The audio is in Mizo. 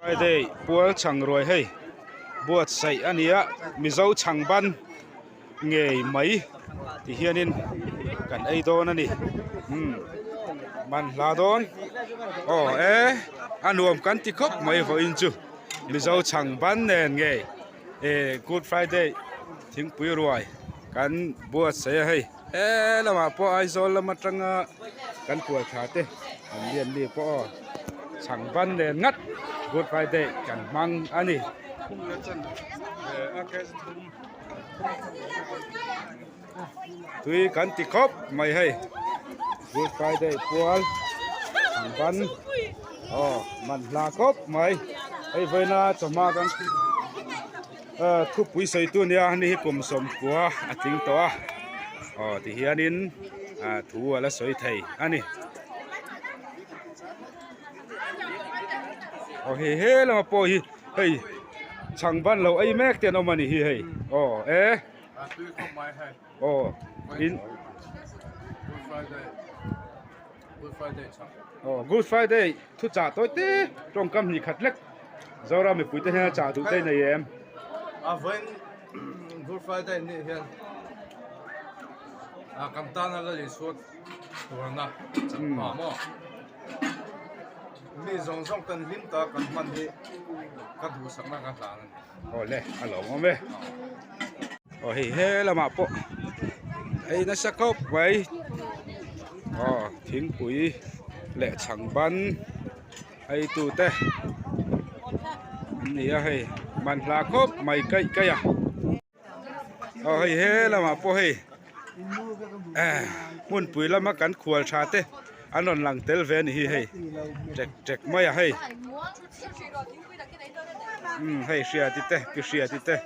Friday pual chhang ruai hei buatsaih a ni a mizo chhang ban ngei mai ti hianin kan ei dawn a ni umm man hla dawn aw e a nuam kan ti khawp mai vawiin chu mizo chhang ban nen ngei eh good friday thingpui ruai kan buatsaih a hei he lamah pawh Aizawl lam atanga kan kual thla te an lian mi pawh aw chhang ban nen ngat good friday kan hmang a ni. Tui kan ti khawp mai hei good friday pual chhang ban aw man hla khawp mai hei vawiina chawhma kan Thupui sawitu nia ni hi kum sawmkua a tling tawh a aw ti hianin thu a la sawi thei a ni aw hei he lama pawh hi hei chhang ban lo ei mek te an awm a ni hi hei aw e aw in aw good friday thu chah tawi te tawngkam hnih khat lek Zoram mipui te hian a chah duh te nei em? A vawiin Good Friday nih hian a kan tana la Isua turna chakma maw mi zawng zawng ten hlim ta kan hman hi ka duhsakna ka hlan a ni. Aw le a lo awm e. Aw hei he lamah pawh ei nasa khawp mai aw thingpui leh chhang ban. Ei tute an ni a hei man hla khawp mai kaih kaih a aw hei he lamah pawh hei eh hmunpui lama kan khual tha te an rawn lang tel ve a ni hi hei ṭek ṭek mai a hei umm hei hriati te pi hriati te.